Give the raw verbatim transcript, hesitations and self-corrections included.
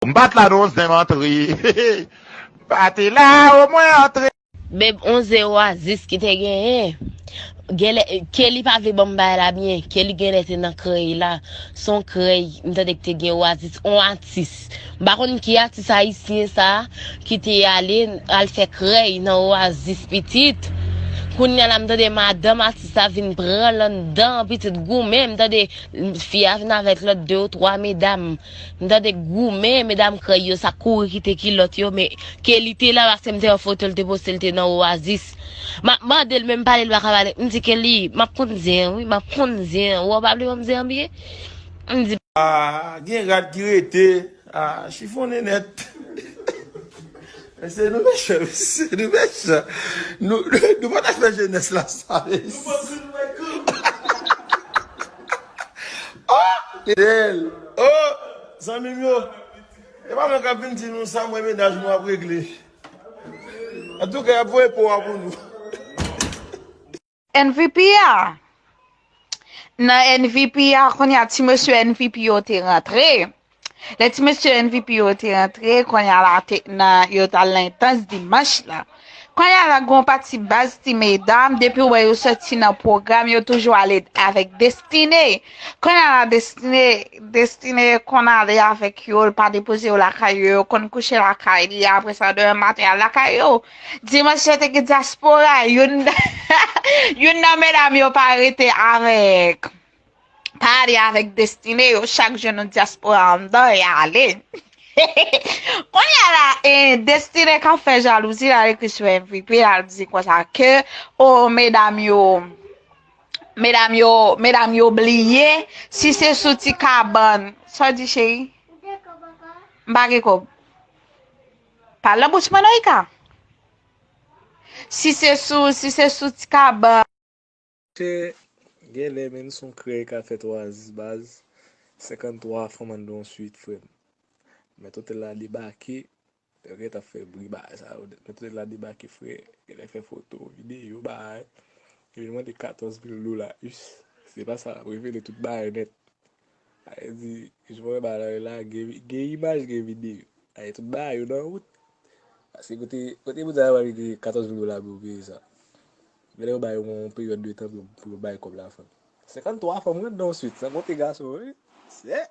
M pa t la non, zen m antre. M pa te la, o mwen antre. Beb, on zen Oasis ki te genyen. Genlè, Kelly pa vle ban m bagay la byen. Kelly genlè te nan krèy la. Se on krèy, m tande ki te gen Oasis, on atis. M pa konn ki atis ayisyen sa a ki te ale, al fè krèy nan Oasis pitit. Kounye a la, m tande madanm atis la vin pran l anndan, pitit goumen, m tande fi a vin avèk lòt de ou twa medam. M tande goumen, medam krèy yo sa kouri kite kilòt yo, men Kelly te la, paske m te wè foto l te poste, l te nan Oasis. M ap mande l, men m pale, l pa ka pale. M di, Kelly, m ap konn zen an, wi, m ap konn zen an. Ou pa vle ban m zen an byen? M di, Ah, gen rad ki rete. Ah, chifonnen nèt. Mesye, nou mechan, mesye, nou mechan. Nou, nou pa ta fè jenès la sa, mesye. Oh, Fidel. Oh, zanmi m yo. E pa mwen k ap vin di nou sa, mwen mennaj nou ap regle. Antouka, y ap voye po a pou nou. M V P a. Nan M V P a, kounye a ti mesye M V P yo te rantre. Lè ti mesye M V P yo te rantre, kounye a la te, nan, yo t al nan entans dimanch la. Kounye a la, gen yon pati baz ti medam, depi w wè yo soti nan pwogram, yo toujou ale avèk Destine. Kounye a la, Destine, Destine konn ale avèk yo, l pa depoze yo lakay yo, yo konn kouche lakay li, apre sa, demen maten, al lakay yo. Dimanch yo te gen dyaspora, youn, youn nan medam yo pa rete avèk, pa ale avèk Destine, yo chak jwenn yon dyaspora anndan, y ale. Kounye a la, eh, Destine k ap fè jalouzi, l al ekri sou M V P, l al di konsa ke, o, medam yo, medam yo, medam yo bliye, si se sou ti kabann, sa w di cheri? M pa gen kòb. Pale nan bouch mwen non, Ika. Si se sou, si se sou ti kabann. Chè, genlè menm se yon krèy ka fèt Oasis baz, senkanntwa fanm anndan yon swit, frè m. Mèt otèl la debake, yo gentan fè bri bagay sa yo. Mèt otèl la debake, frè, genlè fè foto, videyo, bagay. Yo vin mande katòz mil dola, us. Se pa sa, revele tout bagay nèt. Sa vle di, jis mwen bagay la, gen, gen imaj, gen videyo. Ay, tout bagay yo nan wout. Paske kote, kote moun sa yo pral gen katòz mil dola pou yo peye sa. Genlè yo ba yo yon peryòd de tan pou yo, pou yo bay kòb la fanm. Senkanntwa fanm anndan yon swit, san konte gason, wi. Se,